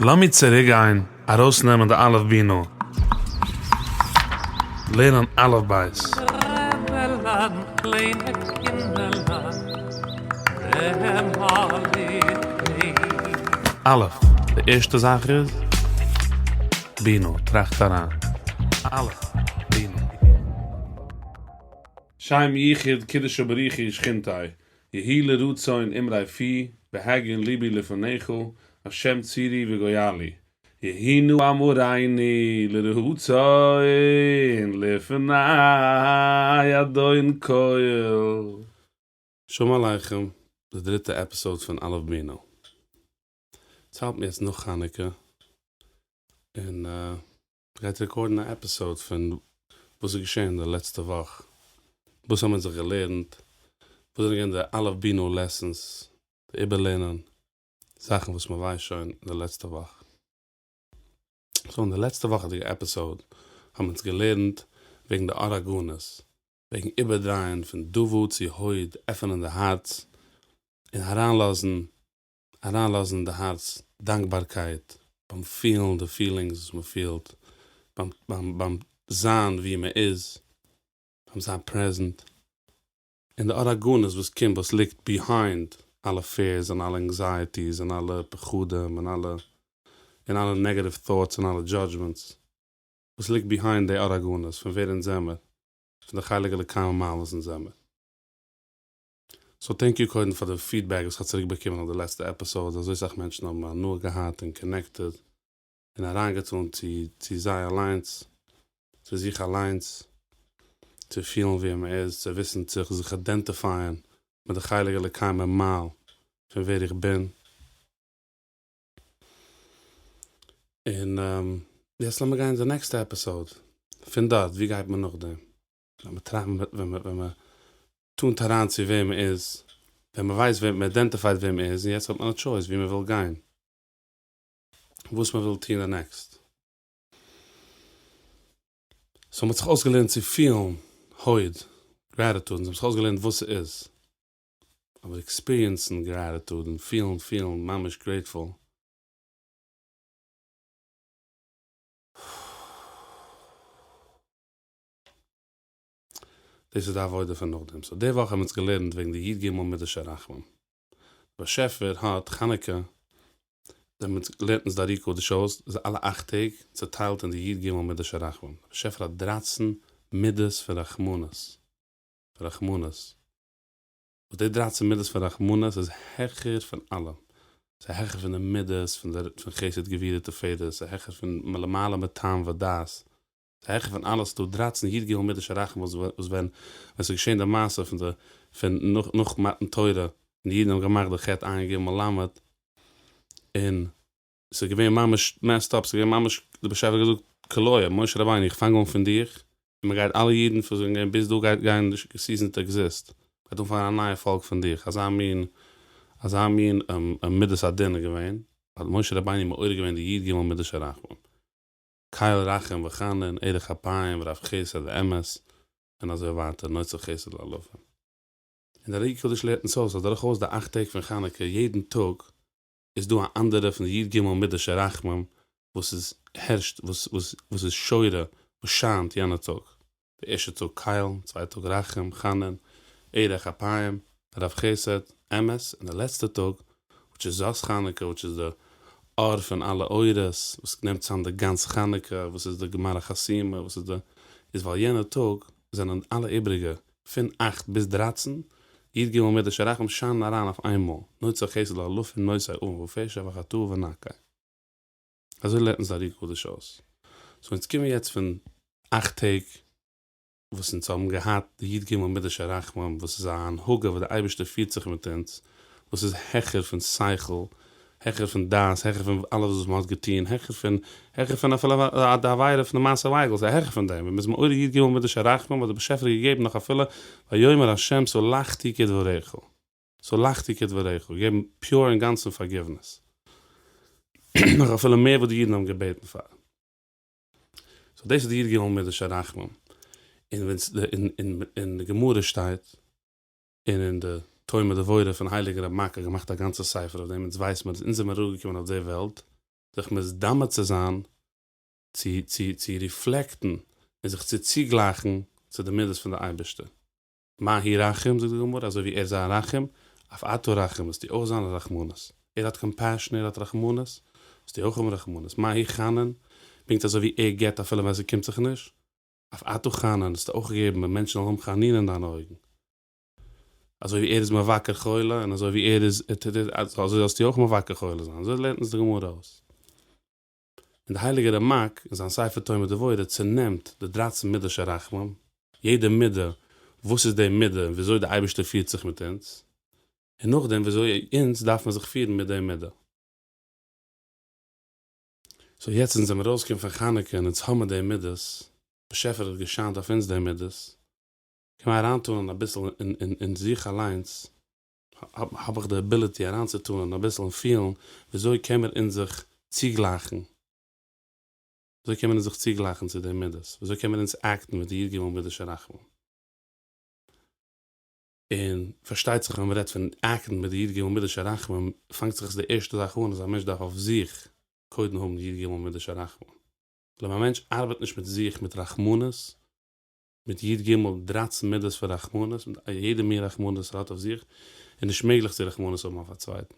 לאמיר צוריק גיין ארויסנעמען די אלף בינה, לערנען אלף בית. רעבעלען קליינע קינדערלעך, אלף, די ערשטע זאך איז, בינה, טראכט אריין. אלף, בינה. שם יחוד קודשא בריך הוא ושכינתיה, יהיו לרצון אמרי פי, והגיון ליבי לפניך, השם צורי וגואלי, יהיו נא אמרינו לרצון לפני אדון כל. שלום עליכם, די דריטע עפיסאוד פון אלף בינה. אונז האלט מיר יעצט נאך חנוכה, און מ'גייט רעקארדן א עפיסאוד פון וואס איז געשען די לעצטע וואך, וואס האבן מיר זיך געלערנט, וואס זענען געווען די אלף בינה לעסענס, די איבערלערנען זאכן וואס מ'ווייסט שוין די לעצטע וואך. סאו אין די לעצטע וואכעדיגע עפיסאוד האבן אונז געלערנט וועגן די אור הגנוז, וועגן איבערדרייען פון דוה צו הוד, עפענען די הארץ און אריינלאזן אריינלאזן אין די הארץ דאנקבארקייט ביים פילן די פילינגס וואס מען פילט, ביים ביים ביים זיין ווי מען איז, ביים זיין פרעזענט, און די אור הגנוז וואס קומט וואס ליגט ביהיינד אלע פיערס און אלע ענקזייעטיס און אלע פחדים און אלע און אלע נעגעטיוו טאטס און אלע דזשאדזשמענטס וואס ליגט ביהיינד די אור הגנוז פון ווער אונז זעמער, פון די חלק אלוקי ממעל וואס אונז זעמער. סאו טענק יו קודם פאר די פידבעק וואס כ'האב צוריק באקומען אויף די לעצטע עפיסאוד, אזוי סאך מענטשן האבן הנאה געהאט און קאנעקטעד און אריינגעטאן צו צו זיי אליינס, צו זיך אליינס, צו פילן ווער מען איז, צו וויסן צו זיך אידענטיפייען מיט די חלק אלוקי ממעל פון ווער איך בין. און יעצט לאמיר גיין אין די נעקסטע עפיסאוד, פון דארט ווי גייט מען נאכדעם? ווען מען טראכט ווען מען ווען מען טונט אריין צו ווער מען איז, ווען מען ווייסט ווער מען אידענטיפייט ווער מען איז, און יעצט האט מען א טשויס ווי מען וויל גיין, וואס מען וויל טון די נעקסט. סאו מען האט זיך אויסגעלערנט צו פילן הוד, גרעטיטוד, אונז האבן זיך אויסגעלערנט וואס ס'איז, אבער עקספיריענסן גרעטיטוד און פילן פילן ממש גרעיטפול, דאס איז די עבודה פון נאכדעם. סאו די וואך האבן אונז געלערנט וועגן די י ג מידות של רחמים. דער באשעפער האט חנוכה, דעמאלטס לערנט אונז די אר"י הקדוש אויס, איז אלע אכט טעג צוטיילט אין די י ג מידות של רחמים. דער באשעפער האט דרייצן מידות פון רחמנות. פון רחמנות. וואס די דרייצן מידות פון רחמנות איז העכער פון אלעם. ס'איז העכער פון די מידות פון די פון חסד גבורה תפארת, ס'איז העכער פון מלמעלה מטעם ודעת. ס'איז העכער פון אלעס, ס'דא דרייצן י ג מידות של רחמים וואס וואס ווען ווען ס'איז געשען די מעשה פון די פון נאך נאך מתן תורה און די אידן האבן געמאכט די חטא עין ג ל און ס'איז געווען ממש מעסד אפ, ס'איז געווען ממש די באשעפער האט געזאגט כליה משה רבינו איך פאנג אן פון דיך און מ'גייט אלע אידן וואס זענען געווען ביז דא גייט גיין סיזן טו עקזיסט, מ'גייט אנפאנגען א נייע פאלק פון דיך, אזא מין אזא מין מידת הדין איז געווען, האט משה רבינו מעורר געווען די י ג מידות של רחמים. קל רחום וחנון, ארך אפים ורב חסד ואמת, און אזוי ווייטער, נוצר חסד לאלפים. און דער אר"י הקדוש לערנט אונז אויס אז דורכאויס די אכט טעג פון חנוכה יעדן טאג איז דא א אנדערע פון די י ג מידות של רחמים וואס איז הערשט וואס וואס וואס איז שורה וואס שיינט יענע טאג. די ערשטע טאג קל, צווייטע טאג רחום, חנון, ארך אפים, רב חסד, אמת, און די לעצטע טאג, וויטש איז זאת חנוכה, וויטש איז די אור פון אלע אורות, וואס נעמט צאם די גאנץ חנוכה, וואס איז די גמר החתימה, וואס איז די, איז ווייל יענע טאג זענען אלע איבריגע, פון אכט ביז דרייצן, י ג מידות של רחמים שיינען אריין אויף איינמאל, נוצר חסד לאלפים נושא עון ופשע וחטאה ונקה. אזוי לערנט אונז די אר"י הקדוש אויס. סאו אונז קומען יעצט פון אכט טעג וואס אונז האבן געהאט די י ג מידות של רחמים וואס איז א הנהגה וואס די אייבערשטער פירט זיך מיט אונז, וואס איז העכער פון שכל, העכער פון דעת, העכער פון אלעס וואס מען האט געטון, העכער פון העכער פון אפילו די עבירה פון די מעשה העגל, ס'איז העכער פון דעם, ווען מ'איז מעורר י ג מידות של רחמים האט דער באשעפער געגעבן נאך אפילו ויאמר ה' סלחתי כדבריך. סלחתי כדבריך, געגעבן פיור אינגאנצן פארגיוונעס, נאך אפילו מער וואס די אידן האבן געבעטן פאר. סאו דאס איז די י ג מידות של רחמים, און ווען אין די גמרא שטייט, און אין די תומר דבורה פון הייליגן רמק האט געמאכט א גאנצע ספר אויף דעם, אונז ווייס מיר אז אונז זעמיר אראפגעקומען אויף די וועלט. זיך מתדמה צו זיין, צו צו צו ריפלעקטן און זיך צו צוגלייכן צו די מידות פון די אייבערשטער. מה הוא רחום, זאגט די גמרא, אזוי ווי ער איז א רחום, אף אתה רחום, זאלסטו אויך זיין א רחמנות. ער האט קאמפעשן, ער האט רחמנות, זאלסטו אויך האבן רחמנות. מה הוא חנון, פונקט אזוי ווי ער געבט אפילו ווען ס'קומט זיך נישט, אף אתה חנון, זאלסטו אויך געבן און מענטשן זאלן האבן חנינה אין דיינע אויגן. אזוי ווי ער איז מבקר חולה און אזוי ווי ער איז, אזוי זאלסטו אויך מבקר חולה זיין. אזוי לערנט אונז די גמרא אויס. און די הייליגע רמ"ק אין זיין ספר תומר דבורה צונעמט די דרייצן מידות של רחמים, יעדע מידה וואס איז די מידה און וויאזוי די אייבערשטער פירט זיך מיט אונז, און נאכדעם וויאזוי אונז דארף מען זיך פירן מיט די מידה. סאו יעצט אונז זעמיר ארויסגעקומען פון חנוכה און אונז האמיר די מידות, באשעפער האט געשיינט אויף אונז די מידות, קען מען אריינטאנען אביסל אין זיך אליינס, האב איך די עביליטי אריינצוטאנען אביסל און פילן וויאזוי קען מיר אונז זיך צוגלייכן, וויאזוי קען מען אונז זיך צוגלייכן צו די מידות, וויאזוי קען מען אונז עקטן מיט די י"ג מידות של רחמים. און פארשטייט זיך ווען מען רעדט פון עקטן מיט די י"ג מידות של רחמים, פאנגט זיך עס די ערשטע זאך אן אז א מענטש דארף אויף זיך קודם האבן די י"ג מידות של רחמים. ווייל אויב א מענטש ארבעט נישט מיט זיך מיט רחמנות, מיט י"ג דרייצן מידות פון רחמנות, מיט יעדע מין רחמנות וואס ער האט אויף זיך, איז נישט מעגליך צו רחמנות האבן אויף א צווייטן.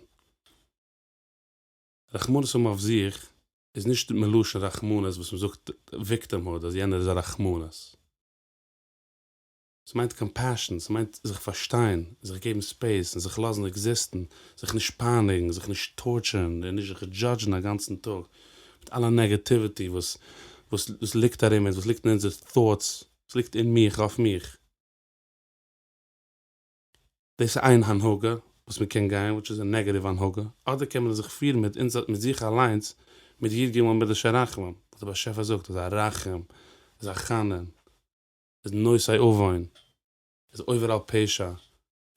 רחמנות האבן אויף זיך איז נישט מלשון רחמנות וואס מ'זאגט וויקטימהוד אז יענער איז א רחמנות. ס'מיינט קאמפעשאן, ס'מיינט זיך פארשטיין, זיך געבן ספעיס און זיך לאזן עקזיסטן, זיך נישט פייניגן, זיך נישט טארטשערן און נישט זיך דזשאדזשן א גאנצן טאג מיט אלע נעגעטיוויטי וואס וואס ליגט ארום אונז, וואס ליגט אין אונזער טאטס, וואס ליגט אין מיך, אויף מיך. דאס איז איין הנהגה וואס מען קען גיין, וויטש איז א נעגעטיוו הנהגה, אדער קען מען זיך פירן מיט אונז מיט זיך אליינס מיט י"ג מידות של רחמים, וואס דער באשעפער זאגט איז א רחום, איז א חנון, איז נושא עוון, איז עובר על פשע,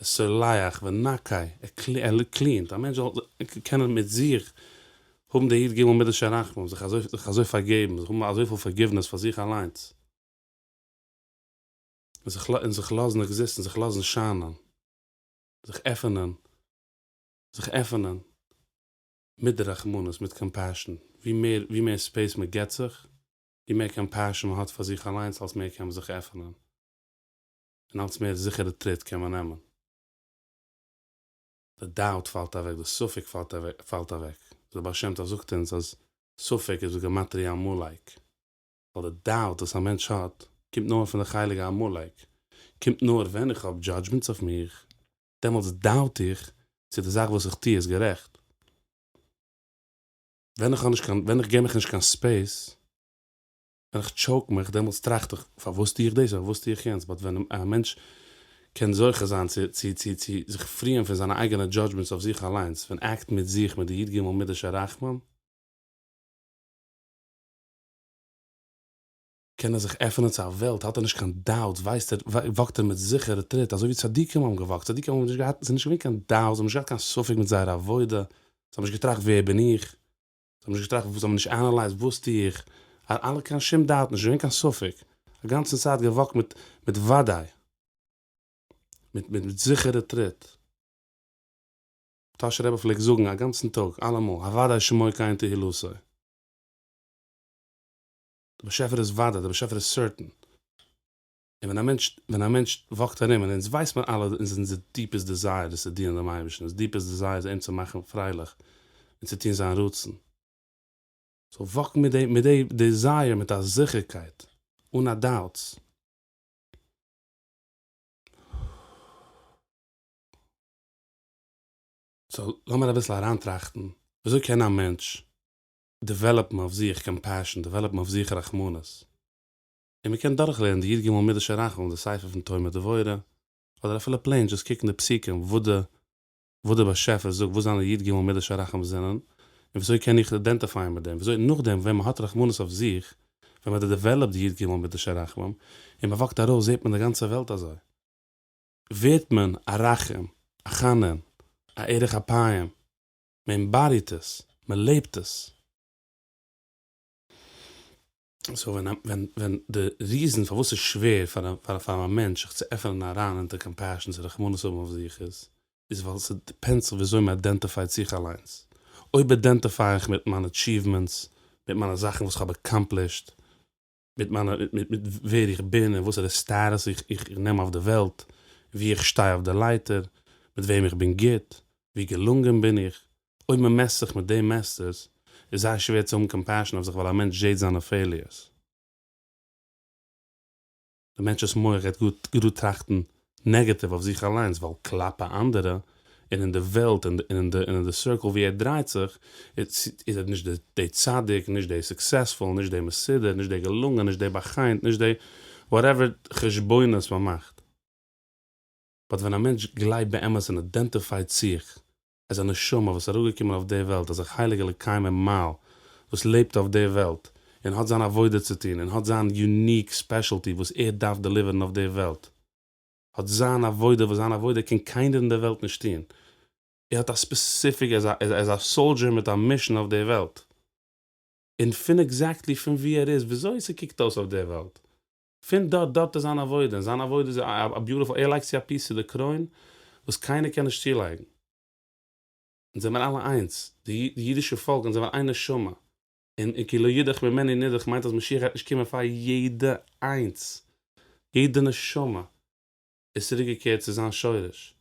איז סולח ונקה, ער קלינט, א מענטש זאל קענען מיט זיך האבן די י"ג מידות של רחמים, זיך אזוי זיך אזוי פארגעבן, זיך האבן אזויפיל פארגיוונעס פאר זיך אליינס, און זיך און זיך לאזן עקזיסטן, זיך לאזן שיינען, זיך עפענען, זיך עפענען מיט די רחמנות, מיט קאמפעשאן, ווי מער ווי מער ספעיס מען געבט זיך, ווי מער קאמפעשאן מען האט פאר זיך אליינס אלס מער קען מען זיך עפענען, און אלס מער זיכערע טריט קען מען נעמען. די דאוט פאלט אוועק, די ספק פאלט אוועק. דער בעל שם טוב זאגט אונז אז ספק איז בגימטריא עמלק, ווייל די דאוט וואס א מענטש האט קומט נאר פון די חלק העמלק, קומט נאר ווען איך האב דזשאדזשמענטס אויף מיך, דעמאלטס דאוט איך צו די זאך וואס איך טו איז גערעכט. ווען איך האב נישט קיין, ווען איך געב מיך נישט קיין ספעיס, ווען איך טשאוק מיך, דעמאלטס טראכט איך, פארוואס טו איך דאס, פארוואס טו איך יענץ, באט ווען א מענטש קען זוכה זיין צו צו צו צו זיך פריען פון זיינע אייגענע דזשאדזשמענטס אויף זיך אליינס, פון עקטן מיט זיך מיט די י"ג מידות של רחמים, קען ער זיך עפענען צו א וועלט, האט ער נישט קיין דאוטס, ווייסט ער, וואקט ער מיט זיכערע טריט, אזוי ווי צדיקים האבן געוואקט, צדיקים האבן נישט געהאט, ס'איז נישט געווען קיין דאוטס, זיי האבן נישט געהאט קיין ספק מיט זייער עבודה, זיי האבן נישט געטראכט ווער בין איך, זיי האבן נישט געטראכט, זיי האבן נישט אנעלייזט וואס טו איך, אלע קיין שום דאוט, נישט געווען קיין ספק, א גאנצן צייט געוואקט מיט מיט וודאי, מיט מיט זיכערע טריט. טאהשער רבי פלעגט זאגן א גאנצן טאג, אלעמאל, הוודאי שמו כן תהילתו. דער באשעפער איז וודאי, דער באשעפער איז סערטען. און ווען א מענטש, ווען א מענטש וואקט ארום, און אונז ווייסט מען אלע, אונז אונזער דיפעסט דעזייער איז צו דינען דעם אייבערשטן, אונזער דיפעסט דעזייער איז אים צו מאכן פרייליך, און צו טון זיין רצון. סאו וואק מיט די, מיט די דעזייער מיט א זיכערקייט, אן א דאוטס. סאו לאמיר אביסל אריינטראכטן, וויאזוי קען א מענטש דעוועלאפן אויף זיך קאמפעשאן, דעוועלאפן אויף זיך רחמנות, און מ'קען דורכלערנען די י"ג מידות של רחמים, די ספר פון תומר דבורה, אדער אפילו פלעין דזשאסט קוקן די פסוקים וואס די וואס די באשעפער זאגט וואס זיינע י"ג מידות של רחמים זענען, און וויאזוי קען איך אידענטיפייען מיט דעם, וויאזוי נאכדעם ווען מ'האט רחמנות אויף זיך, ווען מ'האט דעוועלאפט די י"ג מידות של רחמים, און מ'וואקט ארויס זעט מען די גאנצע וועלט אזוי. ווערט מען א רחום, א חנון, א ארך אפיים, מען עמבאדיט עס, מען לעבט עס. סאו ווען ווען ווען די ריזען פארוואס ס'איז שווער פאר פאר פאר א מענטש זיך צו עפענען אריין אינטו קאמפעשאן צו רחמנות האבן אויף זיך איז, איז ווייל ס'דיפענדס אויף וויאזוי מען איידענטיפייט זיך אליינס. אויב אידענטיפיי איך מיט מיינע אטשיוומענטס, מיט מיינע זאכן וואס כ'האב אקאמפלישט, מיט מיינע מיט מיט ווער איך בין און וואסערע סטאטוס איך איך נעם אויף די וועלט, ווי איך שטיי אויף די לייטער, מיט וועם איך בין גוט, ווי געלונגען בין איך, אויב מען מעסט זיך מיט די מעסטערס, איז זייער שווער צו האבן קאמפעשאן אויף זיך ווייל א מענטש זעט זיינע פעיליערס. די מענטש'ס מח גייט גראד טראכטן נעגעטיוו אויף זיך אליינס ווייל כלפי אנדערע און אין די וועלט און אין די אין די סירקל ווי ער דרייט זיך איז ער נישט די צדיק, נישט די סוקסעספול, נישט די מסודר, נישט די געלונגען, נישט די בא'חנ'ט, נישט די וואטעווער חשבונות מען מאכט. באט ווען א מענטש גלייבט באמת און אידענטיפייט זיך עז א נשמה וואס איז אראפגעקומען אויף די וועלט אז א חלק אלוקי ממעל וואס לעבט אויף די וועלט און האט זיין עבודה צו טון און האט זיין יוניק ספעשעלטי וואס ער דארף דעליווערן אויף די וועלט האט זיין עבודה וואס זיין עבודה קען קיינער אין די וועלט נישט טון ער האט א ספעסיפיק ער איז א סאלדזשער מיט א מישן אויף די וועלט און פון עקזעקטלי פון ווי ער איז וויאזוי ס'קוקט אויס אויף די וועלט פון דארט, דארט איז זיין עבודה, און זיין עבודה איז א ביוטיפול, ער לייגט צו א פיס צו די קרוין וואס קיינער קען נישט צולייגן. אונז זעמיר אלע איינס, די אידישע פאלק, אונז זעמיר איין נשמה, און כי לא ידח ממנו נדח מיינט אז משיח גייט נישט קומען פאר יעדע איינס, יעדע נשמה איז צוריקגעקערט צו זיין שורש,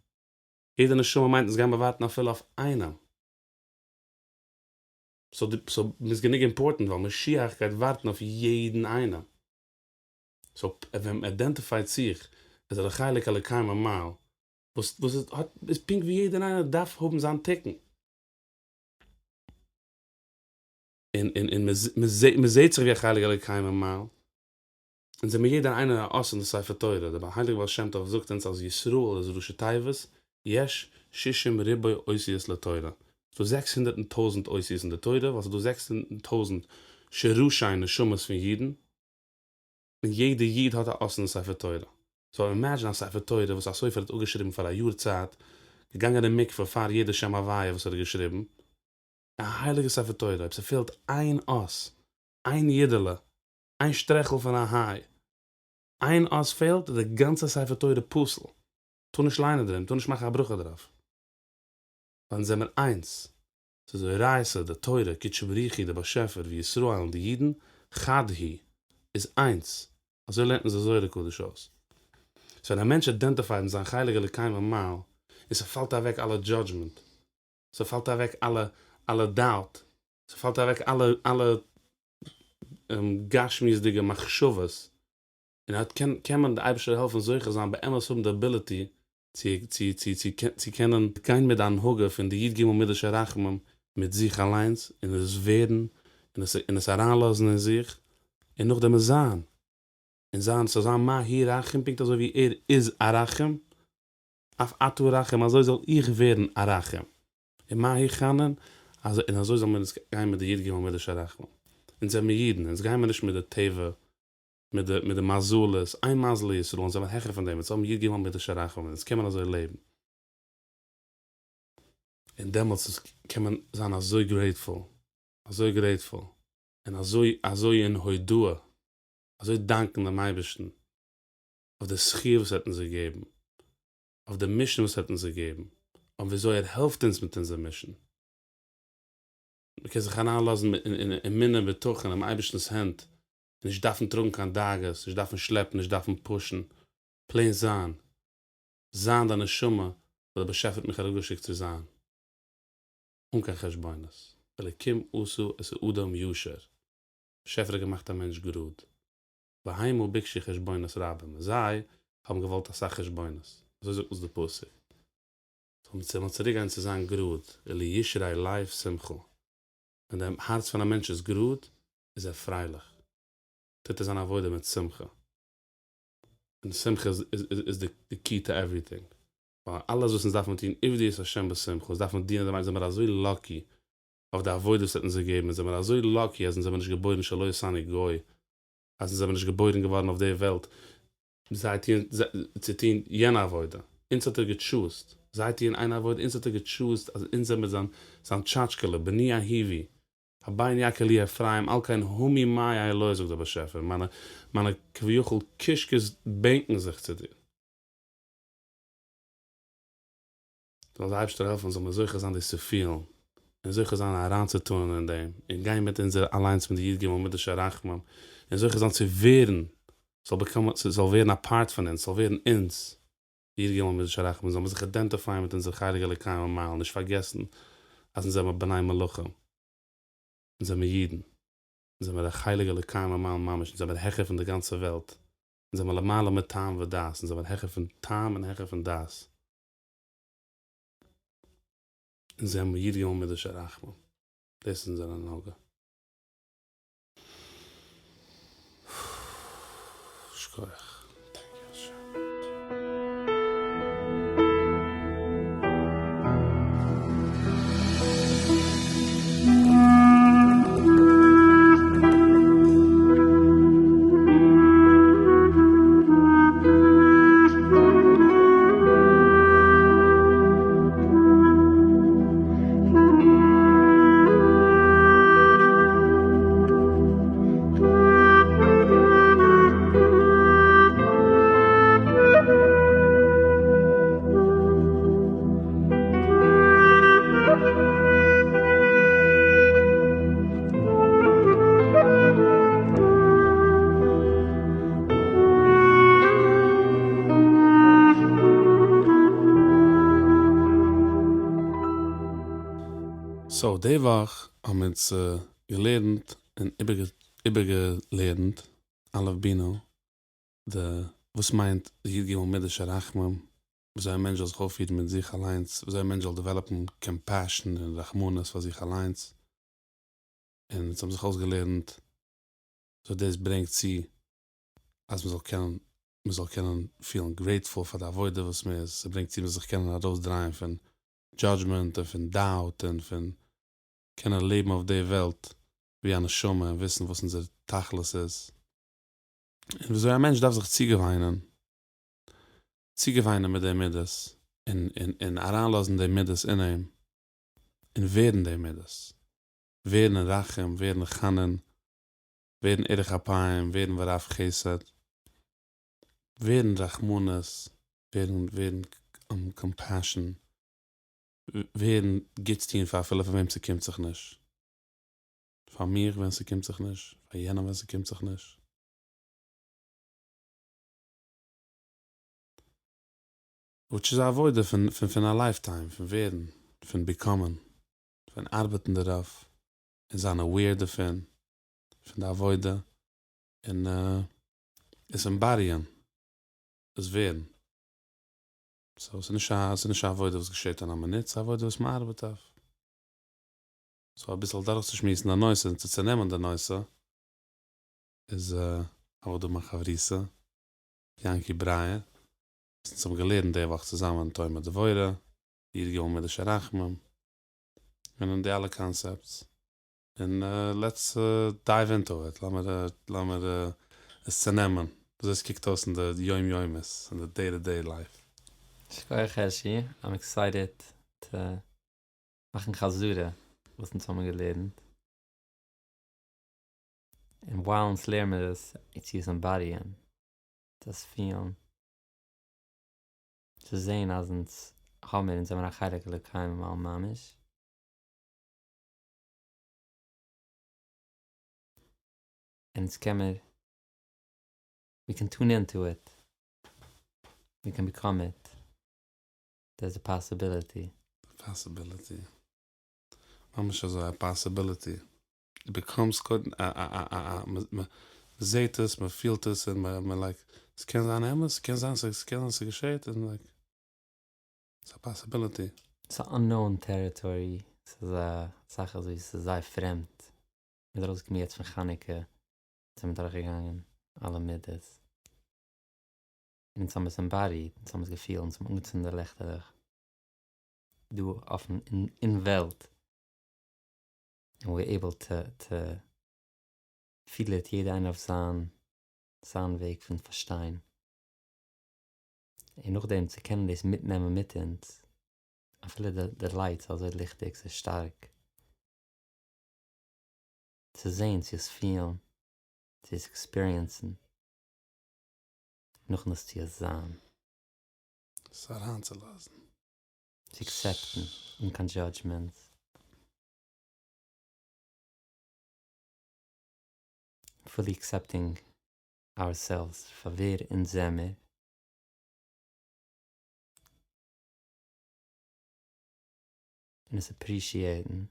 יעדע נשמה מיינט אונז גיימיר ווארטן אפילו אויף איינעם. סאו מ'איז גענוג אימפארטענט ווייל משיח גייט ווארטן אויף יעדן איינעם. סאו ווען מען אידענטיפייט זיך עז א חלק אלוקי ממעל, וואס וואס איז האט איז פונקט ווי יעדער איינער דארף האבן זיין תיקון. און און און מען זעהט זיך ווי א חלק אלוקי ממעל, אונז זעמיר יעדער איינער א אות אין די ספר תורה, דער הייליגער בעל שם טוב זאגט אונז אז ישראל איז ראשי תיבות, יש שישים ריבוא אותיות לתורה, ס'דא זעקס הונדערט און טויזנט אותיות אין די תורה, ווייל ס'דא זעקס הונדערט און טויזנט שרשי נשמות פון אידן, און יעדע איד האט א אות אין ספר תורה. סאו אימעדזשין א ספר תורה וואס א סופר האט אפגעשריבן פאר א יאר צייט, געגאנגען אין מקווה פאר יעדע שם הוויה וואס ער האט געשריבן, א הייליגע ספר תורה, אויב ס'פעלט איין אות, איין יודעלע, איין שטרעכל פון א היי, איין אות פעלט, איז די גאנצע ספר תורה פסול, טאר נישט ליינען דערין, טאר נישט מאכן א ברכה דערויף. ווייל אונז זעמיר איינס. ס'איז אורייתא, די תורה, קודשא בריך הוא, דער באשעפער, וישראל און די אידן, חד הוא, איז איינס. אזוי לערנט אונז די זוהר הקדוש אויס. סאו ווען א מענטש אידענטיפייד מיט זיין חלק אלוקי ממעל, און ס'פאלט אוועק אלע דזשאדזשמענט, ס'פאלט אוועק אלע אלע דאוט, ס'פאלט אוועק אלע אלע גשמיות'דיגע מחשבות, און אט קען קען מען די אייבערשטער העלפן זוכה זיין באמת האבן די אביליטי צו צו צו צו צו קענען גיין מיט די הנהגה פון די י"ג מידות של רחמים מיט זיך אליינס און עס ווערן און עס און עס אריינלאזן אין זיך און נאכדעם עס זיין און זיין ס'זאל זיין מה הוא רחום פונקט אזוי ווי ער איז א רחום אף אתה רחום אזוי זאל איך ווערן א רחום און מה הוא חנון אזוי און אזוי זאל מען אונז גיין מיט די י"ג מידות של רחמים אונז זעמיר אידן אונז גיימיר נישט מיט די טבע מיט די מיט די מזלות, אין מזל לישראל, אונז זעמיר העכער פון דעם, אונז האבן י"ג מידות של רחמים, אונז קען מען אזוי לעבן. און דעמאלטס איז קען מען זיין אזוי גרעיטפול, אזוי גרעיטפול, און אזוי אזוי אין הודאה, אזוי דאנקען דעם אייבערשטן אויף די זכי' וואס ער האט אונז געגעבן, אויף די מישן וואס ער האט אונז געגעבן, אויף וויאזוי ער העלפט אונז מיט אונזער מישן. מען קען זיך אריינלאזן אין אמונה בטחון אינעם אייבערשטנ'ס הענט, נישט דארפן טראגן קיין דאגות, נישט דארפן שלעפן, נישט דארפן פושן, פלעין זיין, זיין די נשמה וואס דער באשעפער האט מיך אראפגעשיקט צו זיין, אן קיין חשבונות, אלקים עשה את האדם ישר, באשעפער האט געמאכט א מענטש גראד, והמה ביקשו חשבונות רבים, און זיי האבן געוואלט אסאך חשבונות, אזוי זאגט אונז די פסוק, זאל מען צוריק גיין צו זיין גראד, ולישרי לב שמחה, ווען די הארץ פון א מענטש איז גראד, איז ער פרייליך, טוט ער זיין עבודה מיט שמחה, און שמחה איז די קי טו עווריטינג, ווייל אלעס וואס אונז דארפן טון עבדו את ה' בשמחה, אונז דארפן דינען דעם אייבערשטן, זעמיר אזוי לאקי אויף די עבודה וואס ער האט אונז געגעבן, אונז זעמיר אזוי לאקי אז אונז זעמיר נישט געבוירן שלא עשני גוי, אז אונז זעמיר נישט געבוירן געווארן אויף די וועלט זיי טוען צו טון יענע עבודה, אונז האט ער געטשוזט, זיי טוען איין עבודה, אונז האט ער געטשוזט אז אונז זעמיר זיין זיין טשאטשקעלע, בני אהובי, הבן יקר לי אפרים, על כן המו מעי לו זאגט דער באשעפער, מיינע מיינע כביכול קישקעס בענקן זיך צו דיר. זאל דער אייבערשטער העלפן זאל מיר זוכה זיין דאס צו פילן. און זוכה זיין אריינצוטאן אין דעם, און גיין מיט אונזער אליינס מיט די י"ג מידות של רחמים, און זוכה זיין צו ווערן, ס'זאל באקומען, ס'זאל ווערן א פארט פון אונז, ס'זאל ווערן אונז, די י"ג מידות של רחמים, זאל מען זיך אידענטיפייען מיט אונזער חלק אלוקי ממעל, נישט פארגעסן אז אונז זעמער בני מלכים, אונז זעמער אידן, אונז זעמער א חלק אלוקי ממעל ממש, אונז זעמער העכער פון די גאנצע וועלט, אונז זעמער למעלה מטעם ודעת, אונז זעמער העכער פון טעם און העכער פון דעת. אונז זעמער י"ג מידות של רחמים, דאס איז אונזער הנהגה. שכוח. סאו די וואך האבן אונז געלערנט און איבערגעלערנט אלף בינה די וואס מיינט די י"ג מידות של רחמים, וויאזוי א מענטש זאל זיך אויפפירן מיט זיך אליינס, וויאזוי א מענטש זאל דעוועלאפן קאמפעשן און רחמנות פאר זיך אליינס, און אונז האבן זיך אויסגעלערנט וויאזוי דאס ברענגט צו אז מען זאל קענען מען זאל קענען פילן גרעיטפול פאר די עבודה וואס מען איז, ס'ברענגט צו מען זאל זיך קענען ארויסדרייען פון דזשאדזשמענט און פון דאוט און פון קענען לעבן אויף די וועלט ווי א נשמה און וויסן וואס אונזער תכלית איז, און וויאזוי א מענטש דארף זיך צוגעוויינען, צוגעוויינען מיט די מידות און און און אריינלאזן די מידות אין אים און ווערן די מידות, ווערן רחום, ווערן חנון, ווערן ארך אפים, ווערן ורב חסד, ווערן רחמנות, ווערן ווערן קאמפעשאן, ווערן גוטס טון פאר אפילו פאר וועם ס'קומט זיך נישט, פאר מיך ווען ס'קומט זיך נישט, פאר יענעם ווען ס'קומט זיך נישט. וויטש איז א עבודה פון פון פון א לייף טיים, פון ווערן, פון ביקאמען, פון ארבעטן דערויף, און זיין אוועיר דערפון, פון די עבודה, און עס עמבאדיען, עס ווערן. סאו ס'איז נישט א, ס'איז נישט א עבודה וואס געשעט אין א מינוט, ס'איז א עבודה וואס מ'ארבעט אויף. סאו אביסל דורכצושמועסן די נושא און צו צונעמען די נושא, איז האב איך דא מיין חברותא, יענקי ברייער, וואס אונז האבן געלערנט די וואך צוזאמען תומר דבורה, י"ג מידות של רחמים, און די אלע קאנסעפטס. און לעטס דייוו אינטו איט, לאמיר לאמיר עס צונעמען וויאזוי עס קוקט אויס אין די יום יומית, אין די דעי טו דעי לייף. שכוח הערשי, איים עקסייטעד טו מאכן חזרה וואס אונז האבן געלערנט, און ווייל אונז לערן מיר עס, צו עס עמבאדיען, צו עס פילן, צו זעהן אז אונז האמיר, אונז זעמיר א חלק אלוקי ממעל ממש. אונז קען מיר, ווי קען טון אין טו איט, ווי קען ביקאם איט, דער איז א פאסיביליטי. פאסיביליטי. ממש אזוי א פאסיביליטי. דו באקאמסט קודם א א א א א מ'זעהט עס, מ'פילט עס און מ' לייק, ס'קען זיין אמת, ס'קען זיין ס'קען זיין ס'געשעהט און לייק. ס'איז א פאסיביליטי. ס'איז אננאון טעריטארי, ס'איז א זאך אזוי ס'איז זייער פרעמד, מ'איז ארויסגעקומען יעצט פון חנוכה, זעמיר דורכגעגאנגען אלע מידות, און אונז האבן עס עמבאדיד, אונז האבן עס געפילט, אונז האבן אנגעצינדן די לעכטעלעך דא אויפן אין וועלט, און ווי עיבל טו טו פיל איט יעדער איינער אויף זיין זיין וועג פון פארשטיין. און נאכדעם צו קענען דאס מיטנעמען מיט אונז, אפילו די די לייט איז אזוי ליכטיג, ס'איז שטארק, צו זען, צו עס פילן, צו עס עקספיריענסן, נאכדעם עס צו עס זיין. עס אריינצולאזן. צו עקסעפטן, אן קיין דזשאדזשמענטס. Fully accepting ourselves פאר ווער אונז זעמיר. און עס אפרישיעטן.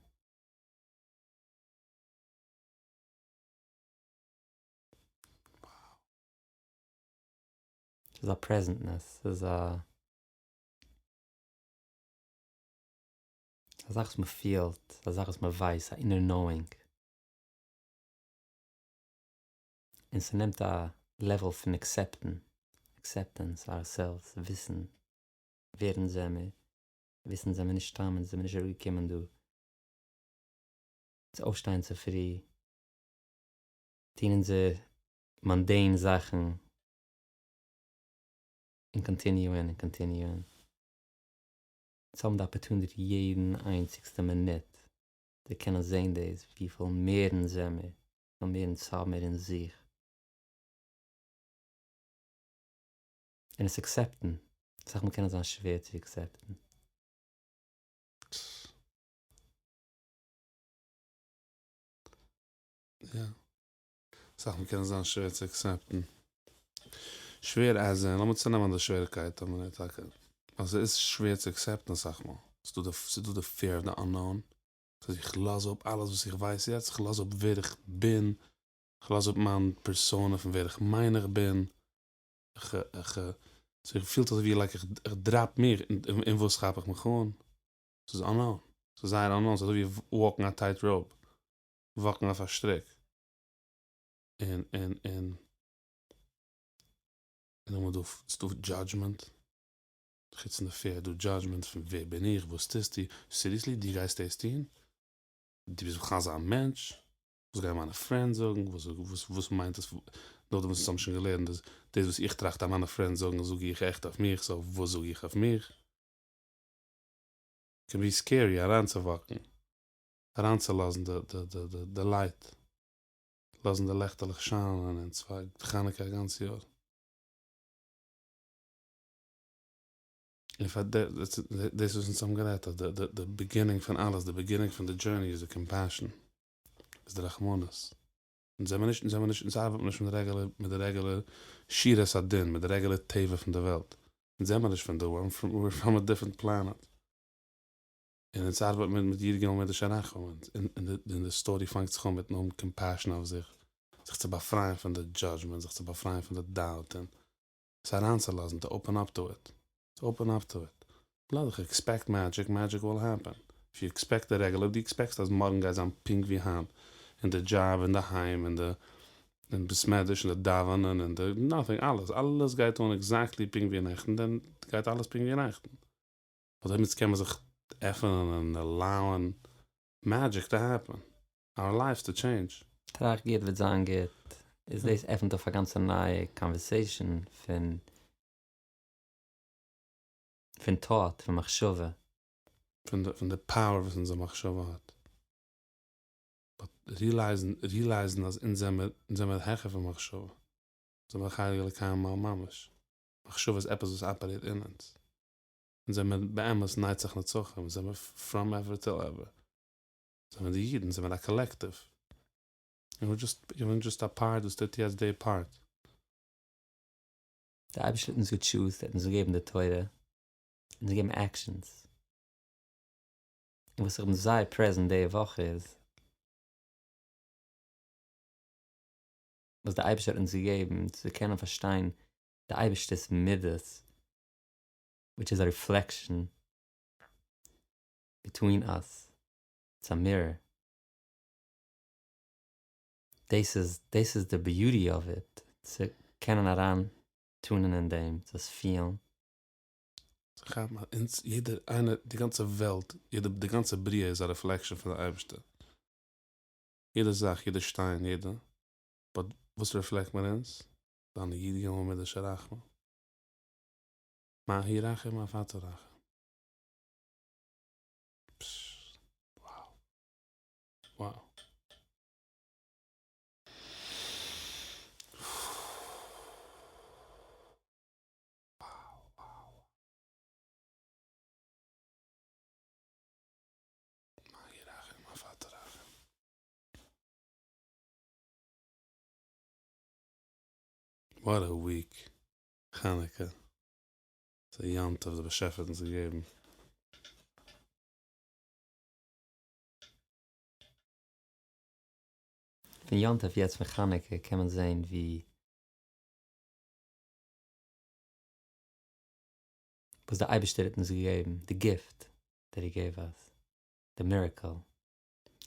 ס'איז א פרעזענטנעס, ס'איז א א זאך וואס מ'פילט, א זאך וואס מ'ווייסט, א אינער נאואינג. און ס'נעמט א לעוועל פון עקסעפטן, עקסעפטענס אווערסעלווס, וויסן ווער אונז זעמיר, וויסן זעמיר נישט סתם, אונז זעמיר נישט אראפגעקומען דא צו אויפשטיין צופרי, טון אונזער מאנדעין זאכן, און קאנטיניוען און קאנטיניוען. אונז האבן די אפערטוניטי יעדן איינציגסטע מינוט צו קענען זען דאס וויפיל מער אונז זעמיר, וויפיל מער אונז האבן מיר אין זיך. און עס עקסעפטן, אסאך מאל קען עס זיין שווער צו עקסעפטן. יא. אסאך מאל קען עס זיין שווער צו עקסעפטן. שווער אז אין, לאמיר צונעמען די שווערקייט א מינוט טאקע. אז ס'איז שווער צו עקסעפטן אסאך מאל. ס'דא די, ס'דא די fear of the unknown. ס'איז איך לאז אפ אלעס וואס איך ווייס יעצט, איך לאז אפ ווער איך בין, איך לאז אפ מיין פערסאנע פון ווער איך מיין איך בין, איך איך ס'פילט אזוי ווי לייק איך דראפ מיך, אין וואס כאפ איך מיך אן? ס'איז unknown, ס'איז זייער unknown, ס'איז אזוי ווי וואקן א טייט ראופ, וואקן אויף א שטריק, און און און און נאכדעם איז דא דזשאדזשמענט, חוץ פון די fear איז דא דזשאדזשמענט פון ווער בין איך, וואס טוסטו, סיריעסלי דו גייסט דאס טון? דו ביסט בכלל אזא מענטש? וואס גייען מיינע פרענדס זאגן? וואס וואס מיינט עס? נאכדעם וואס אונז האבן שוין געלערנט אז דאס וואס איך טראכט אז מיינע פרענדס זאגן זאג איך עכט אויף מיך, סאו וואס זאג איך אויף מיך? קען בי סקערי אריינצואוואקן, אריינצולאזן די די די די די לייט, לאזן די לעכטעלעך שיינען און צוויי חנוכה א גאנץ יאר. און פאר דאס וואס אונז האבן גערעדט אז די די די ביגינינג פון אלעס, די ביגינינג פון די דזשורני איז די קאמפעשאן, איז די רחמנות. אונז זעמער נישט, אונז זעמער נישט, אונז ארבעט נישט מיט די רעגולער, מיט די רעגולער שורת הדין, מיט די רעגולער טבע פון די וועלט. אונז זעמער נישט פון דא, we're from a different planet. און אונז ארבעט מיט מיט י"ג מידות הרחמים, און די סטארי פאנגט זיך אן מיטן האבן קאמפעשאן אויף זיך, זיך צו באפרייען פון די דזשאדזשמענט, זיך צו באפרייען פון די דאוט, און עס אריינצולאזן, טו אפען אפ טו איט, טו אפען אפ טו איט. לאז דיך עקספעקט מעדזשיק, מעדזשיק וויל העפען. איף יו עקספעקט די רעגולער, אויב דו עקספעקסט אז מארגן גייט זיין פונקט ווי היינט, און די דזשאב, און די היים, און די און בית מדרש, און די דאווענען, און די נאטינג, אלעס, אלעס גייט אן עקזעקטלי פונקט ווי נעכטן, דען גייט אלעס פונקט ווי נעכטן. אבער דעמאלטס קען מען זיך עפענען און עלאוען מעדזשיק טו העפען, אוער לייווס טו טשעינדזש. טראכט גוט וועט זיין גוט, איז דאס עפענט אויף א גאנצע נייע קאנווערסעישאן פון פון thought, פון מחשבה. פון די פון די פאוער וואס אונזער מחשבה האט. באט ריעלייזן ריעלייזן אז אונז זעמער אונז זעמער העכער פון מחשבה. אונז זעמער חלק אלוקי ממעל ממש. מחשבה איז עפעס וואס אפערעיט אין אונז. אונז זעמער באמת נצח נצחים, אונז זעמער פראם עווער טיל עווער. זעמער די אידן, זעמער א קאלעקטיוו. און וויר דזשאסט, איך בין דזשאסט א פארט וואס טוט יעצט די פארט. דער אייבערשטער האט אונז געטשוזט, ער האט אונז געגעבן די תורה, אונז געגעבן עקשאנס. און וואס איך בין זייער פרעזענט די וואך איז, וואס דער אייבערשטער האט אונז געגעבן צו קענען פארשטיין די אייבערשטער'ס מידות, וויטש איז א ריפלעקשאן ביטווין אס, איטס א מירער. דאס איז דאס איז די ביוטי אוו איט, צו קענען אריין טונען אין דעם, צו עס פילן. צו כאפן אז אונז, יעדער איינער, די גאנצע וועלט, יעדע, די גאנצע בריאה איז א רעפלעקשאן פון די אייבערשטער. יעדע זאך, יעדע שטיין, יעדע, באט וואס רעפלעקט מיר אונז? זיינע י"ג מידות הרחמים. מה הוא רחום אף אתה רחום. פששש. Wow. Wow. מה הוא רחום אף אתה רחום. וואט א וויק, חנוכה, ס'איז א יום טוב די באשעפער האט אונז געגעבן. פון יום טוב יעצט פון חנוכה קען מען זעהן ווי וואס די אייבערשטער האט אונז געגעבן, די גיפט דעט הי געיוו אס, די מירעקל.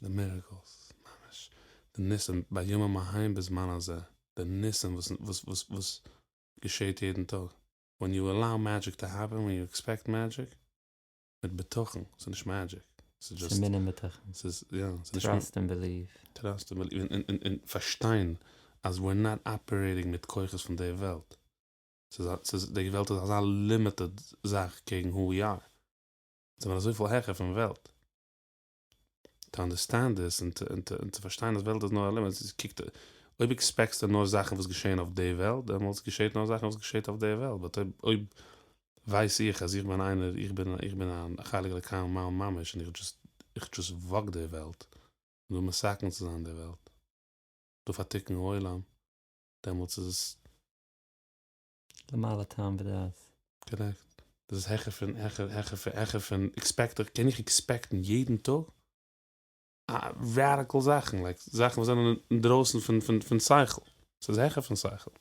די מירעקלס, ממש, די ניסים בימים ההם בזמן הזה, די ניסים וואס וואס וואס וואס געשעהט יעדן טאג, ווען יו אלאו מעדזשיק טו העפען, ווען יו עקספעקט מעדזשיק, מיט בטחון, ס'איז נישט מעדזשיק, ס'איז דזשאסט, ס'איז אמונה און בטחון. ס'איז יא, ס'איז נישט, טראסט און בעליוו. טראסט און בעליוו, און און פארשטיין אז וויר נאט אפערעיטינג מיט כוחות פון די וועלט, ס'איז א ס'איז די וועלט איז אזא לימיטעד זאך קעגן הו ווי אר, זעמיר אזויפיל העכער פון וועלט. טו אנדערסטענד דיס און און צו פארשטיין אז וועלט איז נאר א לימיט, קוקט אויב עקספעקטסטו נאר זאכן וואס געשעהן אויף די וועלט דעמאלטס געשעהט נאר זאכן וואס געשעהט אויף די וועלט, באט אויב אויב ווייס איך אז איך בין איינער איך בין איך בין א חלק אלוקי ממעל ממש און איך דזשאסט איך דזשאסט וואק די וועלט, דא מתקן צו זיין די וועלט, דא פאר תיקון העולם, דעמאלטס איז עס. למעלה טעם ודעת. קארעקט. דאס איז העכער פון העכער העכער פון העכער פון עקספעקט איך קען איך עקספעקטן יעדן טאג ראדיקל זאכן לייק זאכן וואס זענען אינדרויסן פון פון פון שכל. ס'איז העכער פון שכל.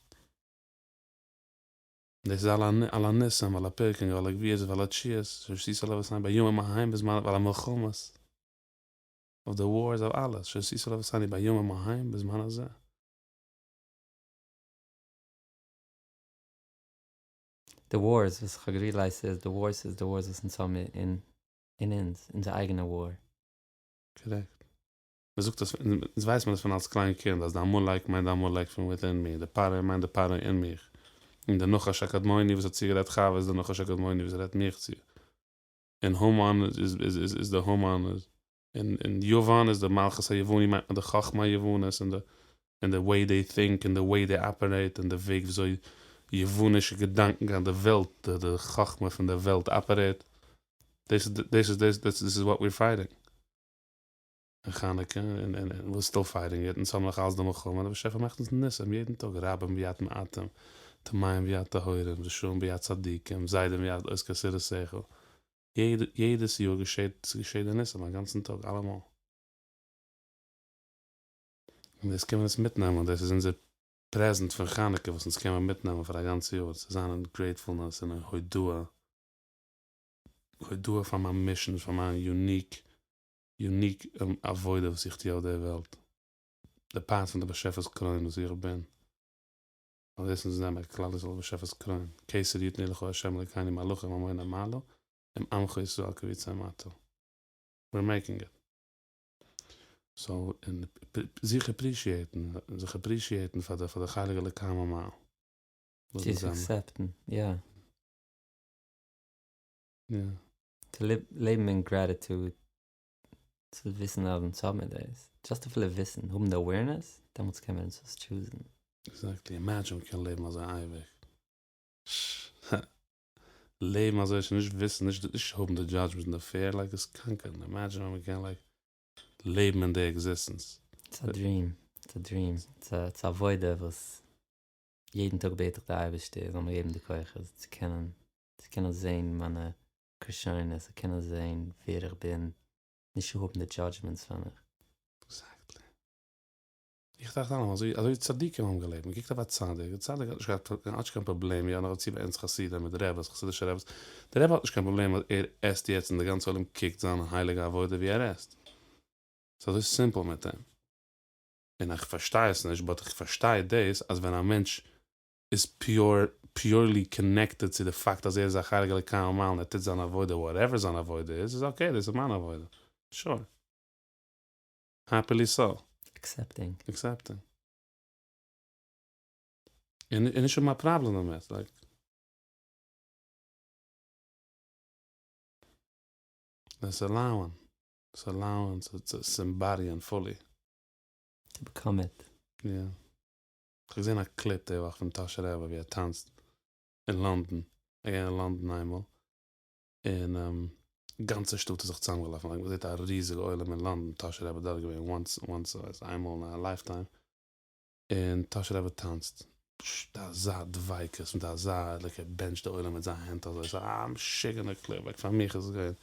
דאס איז על הניסים ועל הפורקן ועל הגבורות ועל התשועות שעשית לאבותינו בימים ההם בזמן ועל המלחמות אויף די ווארס אויף אלעס שעשית לאבותינו בימים ההם בזמן הזה. די ווארס וואס איך האב געריעלייזט איז די ווארס איז די ווארס וואס אונז האבן אין אין אונז, אונזער אייגענע וואר. קארעקט. מען זאגט עס, אונז ווייסט מען עס פון אלס קליין קינד אז די עמלק מיינט די עמלק פון וויטין מי, די פרעה מיינט די פרעה אין מיך, און די נחש הקדמוני וואס האט צוגערעדט חוה איז די נחש הקדמוני וואס רעדט מיך צו, און המן איז איז איז די המן איז און און יוון איז די מלכות היווני מיינט מען די חכמה היוונית און די און די וועי דעי טינק און די וועי דעי אפערעיט און די וועג וויאזוי יוונישע געדאנקען די וועלט די די חכמה פון די וועלט אפערעיט דאס איז דאס איז דאס דאס איז וואט וויר פייטינג אין חנוכה און און וויר סטיל פייטינג איט אונז האבן נאך אלס די מלחמה און די באשעפער מאכט אונז ניסים יעדן טאג רבים ביד מעטים טמאים ביד טהורים רשעים ביד צדיקים זדים ביד עוסקי תורתך יעדעס יאר געשעט ס'געשעט די ניסים א גאנצן טאג אלעמאל. און דאס קען מען אונז מיטנעמען, דאס איז אונזער פרעזענט פון חנוכה וואס אונז קען מען מיטנעמען פאר א גאנץ יאר, צו זיין אין גרעיטפולנעס און אין הודאה, הודאה פאר מיין מישן, פאר מיין יוניק יוניק עבודה וואס איך טו אויף די וועלט, די פארט פון די באשעפער'ס קרוין וואס איך בין. ווייל דאס אונז זעמיר כלל ישראל באשעפער'ס קרוין, כתר יתנו לך ה' אלקינו מלאכים המוני מעלה, עם עמך ישראל קבוצי מטה. We're making it. סאו, און זיך עפרישיעטן, זיך עפרישיעטן פאר די פאר די חלק אלוקי ממעל. צו עס עקסעפטן, יא. יא. צו לעבן אין גרעטיטוד, צו וויסן אז אונז האבן מיר דאס, דזשאסט אפילו וויסן, האבן די אווערנעס, דעמאלטס קען מען עס טשוזן. עקזעקטלי, אימעדזשין מ'קען לעבן אזוי אייביג. לעבן אזוי שוין נישט וויסן, נישט נישט האבן די דזשאדזשמענט און די פעיר, לייק עס קאנקערן, אימעדזשין ווען מ'קען לייק לעבן אין די עקזיסטענס. איטס א דריעם, איטס א דריעם, איטס א עבודה וואס יעדן טאג בעט איך די אייבערשטער זאל מיר געבן די כוחות צו קענען, צו קענען זען מיינע כשרונות, צו קענען זען ווער איך בין, נישט האבן די דזשאדזשמענטס פון מיך. עקזעקטלי. איך טראכט אלעמאל אזוי אזוי צדיקים האבן געלעבט, מען קוקט אויף א צדיק, א צדיק האט נישט געהאט האט נישט קיין פראבלעם, יא נאכדערצו ביי אונז חסידים מיט רעבעס, חסידישע רעבעס, די רבי האט נישט קיין פראבלעם אז ער עסט יעצט און די גאנצע עולם קוקט זיין הייליגע עבודה ווי ער עסט. ס'איז אזוי סימפל מיט אים. און איך פארשטיי עס נישט באט איך פארשטיי דאס אז ווען א מענטש איז פיור פיורלי קאנעקטעד צו די פאקט אז ער איז א חלק אלוקי ממעל און ער טוט זיין עבודה וואטעווער זיין עבודה איז, איז אקעי דאס איז מיין עבודה. שור. העפילי סאו. עקסעפטינג. עקסעפטינג. און נישט האבן א פראבלעם דערמיט, לייק. דאס עלאוען. דאס עלאוען צו עמבאדיען פולי. טו בעקאם איט. יא. כ'האב געזען א קליפ די וואך פון טאהשער רבי ווי ער טאנצט אין לאנדאן, ער געווען אין לאנדאן איינמאל, און גאנצע שטאט איז זיך צוזאמגעלאפן, לייק מ'זעט א ריזיגע עולם אין לאנדאן, טאהשער רבי דארט געווען וואנס וואנס איינמאל אין א לייף טיים, און טאהשער רבי טאנצט. מיט אזא דביקות מיט אזא like ער בענטשט די עולם מיט זיין הענט אזוי ס'איז א משוגענע קליפ like פאר מיך איז עס געווען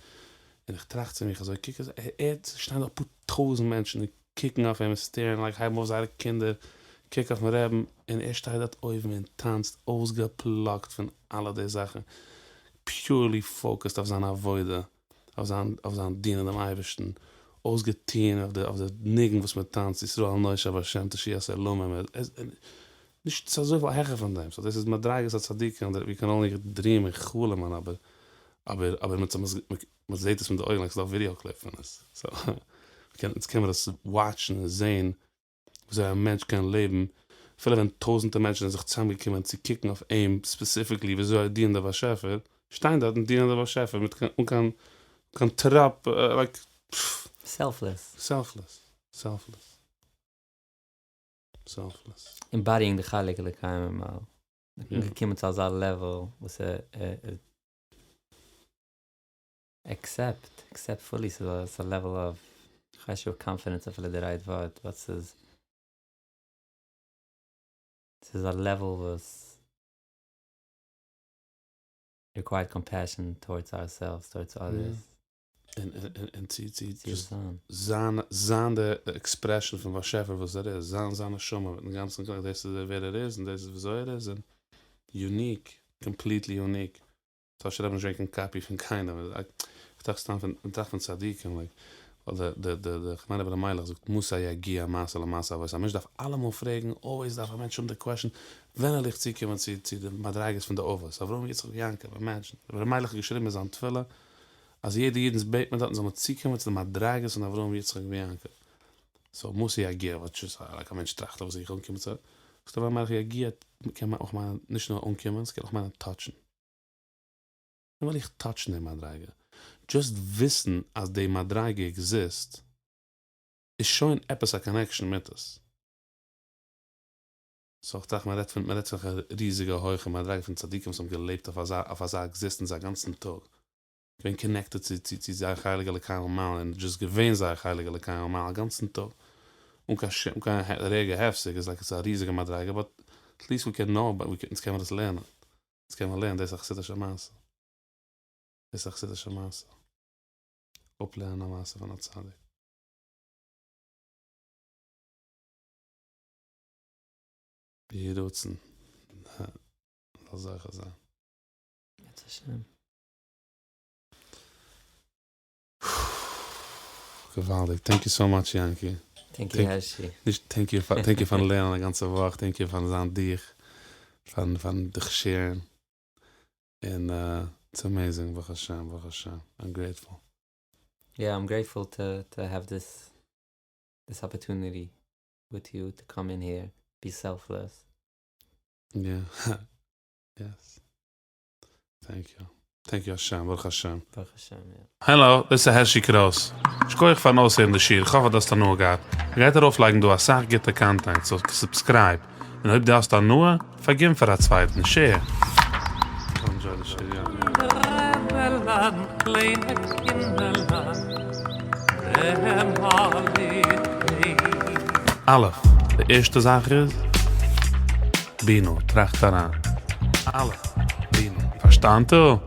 און איך טראכט צו מיך אזוי קוק עס ער ס'שטייען דא אפאר טויזענט מענטשן און קוקן אויף אים און סטערן like הייבן אויף זייערע קינדער קוק אויפן רעבן און ער שטייט דארט אויבן און טאנצט אויסגעפלאגט פון אלע די זאכן purely focused אויף זיין עבודה אויף זיין אויף זיין דינען דעם אייבערשטן, אויסגעטוהן אויף די אויף די ניגון וואס מען טאנצט ישראל נושע בהשם תשועת עולמים, נישט ס'איז אזויפיל העכער פון דעם, סאו דאס איז מדריגת הצדיקים דעט ווי קען אנלי דריעם און חלומ'ען אבער אבער אבער מען זעהט עס מיט די אויגן לייק ס'איז דא א ווידיאו קליפ פון עס, סאו אונז קען מיר עס וואטשן און זעהן וויאזוי א מענטש קען לעבן אפילו ווען טויזענטער מענטשן זענען זיך צוזאמגעקומען צו קוקן אויף אים ספעסיפיקלי וויאזוי ער דינט די באשעפער, שטיין דארט און דינען די באשעפער מיט קיין אן קיין קיין טראפ לייק סעלפלעס. סעלפלעס. סעלפלעס. סעלפלעס. Embodying די חלק אלוקי ממעל. געקומען צו אזא לעוועל וואס ער ער עקסעפט, עקסעפט פולי, ס'איז א לעוועל אוו, כ'ווייס נישט אויב קאנפידענס אפילו די רייט ווארט, באט ס'איז, ס'איז א לעוועל וואס ריקווייערט קאמפעשאן טאורדס אוערסעלווס, טאורדס אדערס. און צו צו זיין זיין די עקספרעשאן פון באשעפער וואס ער איז, זיין זיין נשמה מיטן גאנצן כח, דאס איז ווער ער איז און דאס איז וויאזוי ער איז, און יוניק, קאמפליטלי יוניק. טאהשער רבי נישט געווען קיין קאפי פון קיינעם, איך טראכט סתם פון, איך טראכט פון צדיקים, לייק, ווייל די די די כ'מיין רבי אלימלך זאגט מתי יגיע מעשה למעשה אבות, א מענטש דארף אלעמאל פרעגן, אלוועיס דארף א מענטש האבן די קוועשן, ווען וועל איך צוקומען צו צו די מדריגות פון די אבות, אברהם יצחק ויעקב, אימעדזשין, רבי אלימלך האט געשריבן אין זיין תפילה, אז יעדע איד אונז בעט מען דארטן זאל מען צוקומען צו די מדריגות פון אברהם יצחק ויעקב, סאו מתי יגיע, וואט איז לייק א מענטש טראכט אויף זיך אנקומען צו, זאגט רבי אלימלך יגיע קען מען אויך מיינען נישט נאר אנקומען, ס'קען אויך מיינען טאטשן. ווען וועל איך טאטשן די מדריגה? דזשאסט וויסן אז די מדריגה עקזיסט איז שוין עפעס א קאנעקשאן מיט עס. סאו איך טראכט מען רעדט פון מען רעדט פון א ריזיגע הויכע מדריגה פון צדיקים וואס האבן געלעבט אויף אזא אויף אזא עקזיסטענס א גאנצן טאג, געווען קאנעקטעד צו צו צו זייער חלק אלוקי ממעל און דזשאסט געווען זייער חלק אלוקי ממעל א גאנצן טאג אן קיין שום אן קיין רגע הפסק איז לייק עס איז א ריזיגע מדריגה באט עטליסט ווי קען נאו אונז קען מען עס לערנען. דאס קען מען לערנען, דאס איז א חסידישע מעשה. דאס איז א חסידישע מעשה. אפלערנען א מעשה פון א צדיק. יהי רצון מ'זאל זוכה זיין. בעזרת השם. געוואלדיג, טענק יו סאו מאטש יענקי. טענק יו הערשי. נישט טענק יו פאר, טענק יו פארן לערנען א גאנצע וואך, טענק יו פארן זיין דיך, פארן פארן דיך שעירן, און איטס עמעיזינג ברוך השם ברוך השם, איים גרעיטפול. יא איים גרעיטפול טו טו העוו דיס דיס אפערטוניטי וויט יו טו קאם אין העיר בי סעלפלעס. יא יעס. טענק יו. טענק יו השם, ברוך השם. ברוך השם, יא. העלא, דאס איז הערשי קרויס. שכוח פארן אויסהערן די שיעור, כ'האף אז דו האסט הנאה געהאט. מ'גייט ארויפלייגן דא אסאך גוטע קאנטענט, סאו סובסקרייב, און אויב דו האסט הנאה, פארגין פאר א צווייטן, שעיר. א', די ערשטע זאך איז. בינו, טראכט אריין. א', בינו. פארשטאנטו?